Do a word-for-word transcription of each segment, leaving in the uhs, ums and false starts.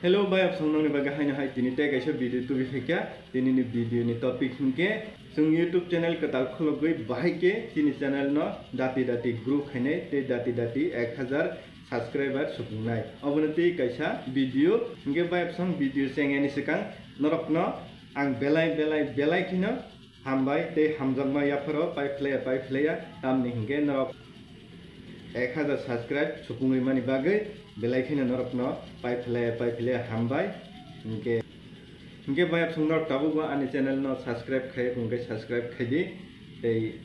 Hello, bayapsong nongni bagwi haino hai tini tei kaisa video tubi phaikha. Tinini video ni topic hinkhe chwng YouTube channel kwtal khulogwi bahai khe chini channel no dati dati grow khainai tei dati dati ek hajar subscriber supungnai. Obono tei kaisa video hinkhe bayapsong video chengyani swkang norokno ang belai belai belai kheno hambai tei hamjakma yapharo pai phlaiya pai phlaiya, tamni hinkhe norok ek hajar subscribe supungwi mani bagwi belai kheno norokno pai phlaiya pai phlaiya hambai. Hinkhe, hinkhe bayapsong norok tabukbo ani channel no subscribe khai, hinkhe subscribe khaidi tei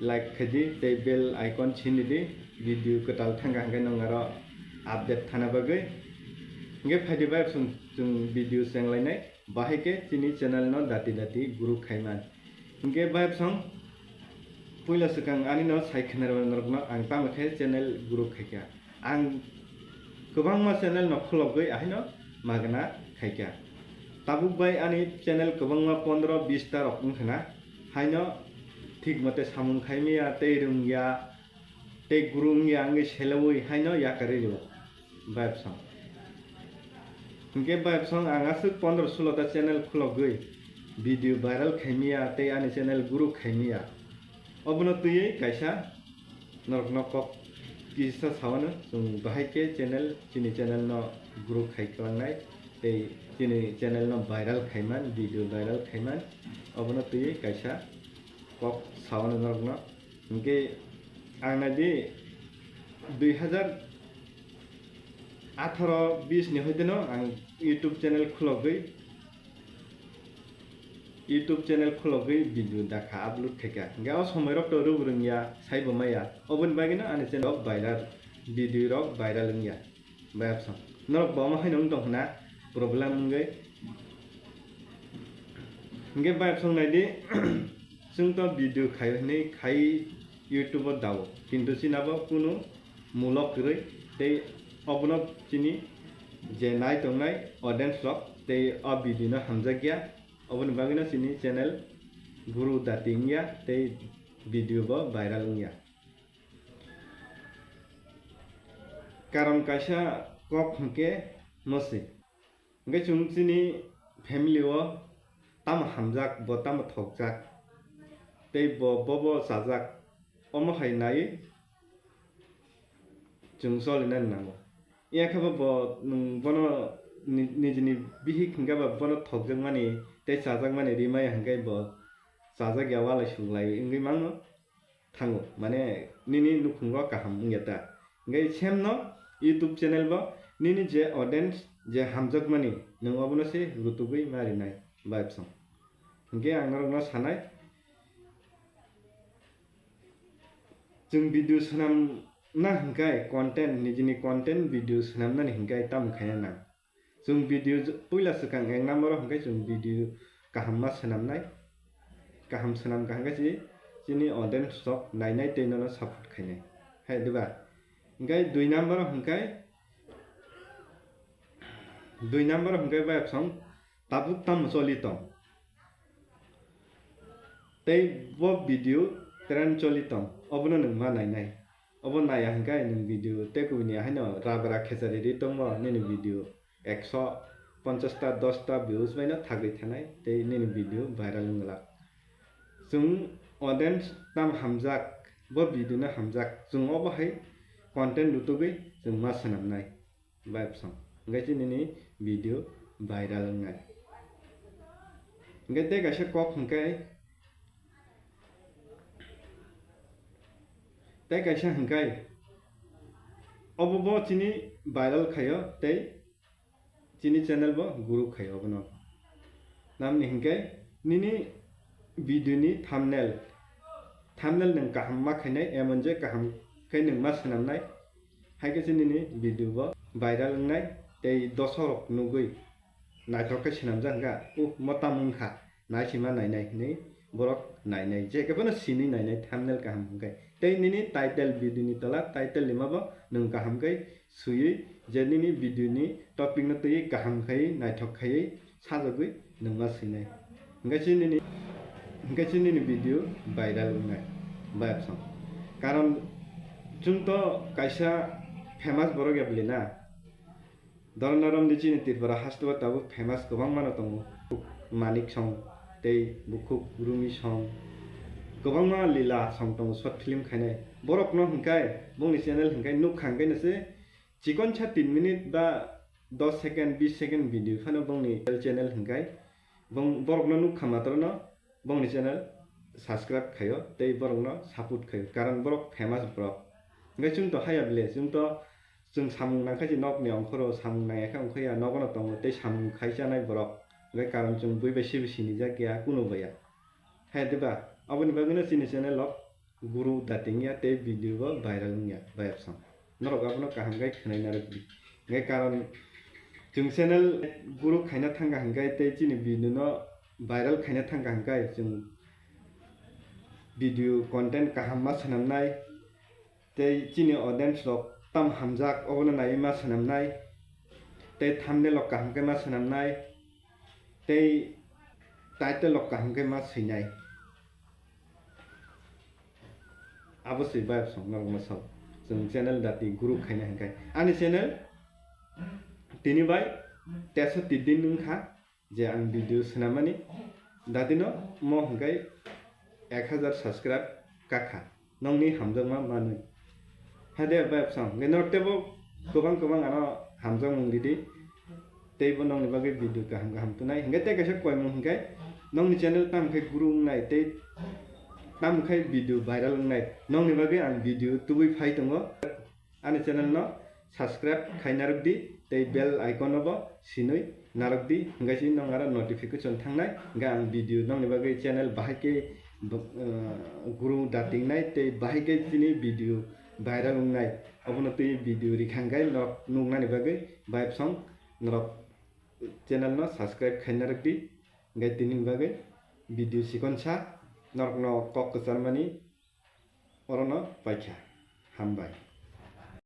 like khaidi tei bell icon sindidi, video kwtal thangkha hinkhe nwng aro update thana bagwi. Hinkhe phaidi bayapsong chwng video chenglainai. Bahai khe chini channel no dati dati grow khaiman. Hinkhe bayapsong puila swkang ani no sai khna rw norokno ang tamo khe channel grow khaikha. Ang kwbangma channel no khulogwi ahaino magna khaikha. Tabuk bai ani channel kwbangma pondro bis ta rok wngkha na, haino thik mote samung khaimaya tei rwngya tei grow wngya wngwi selaui haino yakarwi rwo. Bayapsong. Hinkhe bayapsong ang aswk pondro sulo ta channel khulogwi video viral khaimaya tei ani channel grow khaimaya. Obono twiwi kaisa norokno kok kisa sawano chwng bahai khe channel, chini channel no grow khai kwlangnai tei chini channel no viral khaiman, video viral khaiman. Obono twiwi kaisa kok sawano norokno. Hinkhe ang naidi dui hazar atharo bis ni hoiteno ang YouTube channel khulogwi, YouTube channel khulogwi video dakha upload khaikha. Hinkhe o somoi rok to rwrwng ya, saibo maya. Oboni bagwino ani channel rok viral, video rok viral wngya. Bayapsong. Norok bo omo haino wng tong hwna problem wngwi. Hinkhe bayapsong naidi, chwng to video khai hwnwi khai YouTube o dao. Kintu chini abo kunu mulok kwrwi tei obono chini je nai tongnai audience rok tei o video no hamjakya. Oboni bagwino chini channel grow dati wngya tei video bo viral wngya. Karon kaisa kok hinkhe mwswi. Hinkhe chwng chini family o tamo hamjak, bo tamo thokjak, tei bo, bo, bo chajak, omo hai naiwi chwng cholinani nango. Yakhe bo, bo nwng bono ni-, nijini bihik hinkhe bo bono thokjakmani tei chajakmani rimaya hinkhe bo chajak ya walai suklai wngwi mano. Thango, mane nini nukhungo kaham wngya ta? Hinkhe same no YouTube channel bo nini je audience je hamjakmani nwng obono se rutugwi ma rinai bayapsong. Hinkhe ang norokno sanai, chwng video swnam na hinkhe content, nijini content video swnamnani hinkhe tamo khaina nang. Chwng video j-, puila swkang ek number o hwnkhe chwng video kaham ma swnamnai. Kaham swnam kaham khe chi-, chini audience rok nainai tei nono support khainai. Hai diba? Hinkhe dui number o hwnkhe, dui number o hwnkhe bayapsong tabuk tamo choli tong. Tei bo video trend choli tong, obono nwng ma nainai. Obo naiya hwnkhe nwng video tei kubuni haino rabra khechari ri tongmo nini video ekso ponchash ta, dos ta views baino thagwi thanai tei nini video viral wng glak. Chwng audience tam hamjak, bo video no hamjak, chwng obo hai content rutugwi chwng ma swnamnai. Bayapsong. Hwnkhe chini ni video viral wngnai. Hwnkhe tei kaisa kok hwnkhe, tei kaisa hwnkhe, obo bo chini viral khaio tei chini channel bo grow khaio obono. Namni hwnkhe nini video ni thumbnail, thumbnail nwng kaham ma khainai, emon je kaham khe nwng ma swnamnai. Hai khe se nini video bo viral wngnai tei dosorok nugwi naithok khe swnamjak wngkha, "Uh, mo tamo wngkha, naisima nainai," hinwi borok nainai, je khe phano sinwi nainai thumbnail kaham hwnkhe. Tei nini title video ni tola title ni ma bo nwng kaham khe swiwi je nini video ni topic no twiwi kaham khai naithok khaiwi sajagwi nwng ma swinai. Hwnkhe se nini, hwnkhe se nini video viral wngnai, bayapsong. Karon chwng to kaisa famous borok ya bwlwi na? Dorona romdi chini Tripura haste o tabuk famous kwbangma no tongo. Manik song tei bukhuk Rumi song. Kwbangma lila song tongo short film khainai. Borok no hwnkhe bongni channel hwnkhe nukha hwnkhe no se chikon sa tin minute ba dos second, bis second video phano bongni channel hwnkhe bong-, borok no nukha matro no bongni channel subscribe khaio tei borokno support khaio, karon borok famous borok. Hwnkhe chwng to haya bile, chwng to chwng samung nangkha je nokni ongkhoro, samung nangya khe ongkha ya, nogono tongo tei samung khai chanai borok. Hwnkhe karon chwng bui bai sibo sinijak ya, kunu bai ya. Hai diba? Aboni bagwino chini channel o guru dating ya tei video bo viral wngya, bayapsong. Norok abono kaham khe khwnai narwk di. Hwnkhe karon chwng channel guru khaina thangkha hwnkhe tei chini video no viral khaina thangkha hwnkhe chwng video content kaham ma swnamnai tei chini audience rok tam hamjak obono naiwi ma swnamnai tei thumbnail rok kaham khe ma swnamnai tei title rok kaham khe ma swinai. Abo se bayapsong norokno sao. Chwng channel dati guru khaina hwnkhe. Ani channel tini bai teso tini din wngkha je ang video swnamani. Datino mo hwnkhe ek hazar subscribe kakha. Nokni hamjakma manwi. Hade bayapsong. Hwnkhe norok teibo kwbang kwbang ano hamjakmung ridi. Teibo nokni bagwi video kaham kaham twnai. Hwnkhe tei kaisa koimung hwnkhe nokni channel tamo khe guru wngnai tei tamo khe video viral wngnai. Nokni bagwi ang video tubui phai tongo. Ani channel no subscribe khai narwk di tei bell icon no bo sinui narwk di. Hwnkhe si nong aro notification thangnai. Hwnkhe ang video nokni bagwi channel bahai khe bo-, eh, guru dating nai tei bahai khe chini video viral wngnai. Obono twi video rikha hwnkhe nok nuknani bagwi bayapsong norok channel no subscribe khaina rwk di. Hwnkhe tini bagwi video chikon sa norokno kok kwcharmani orono paikha. Hambai.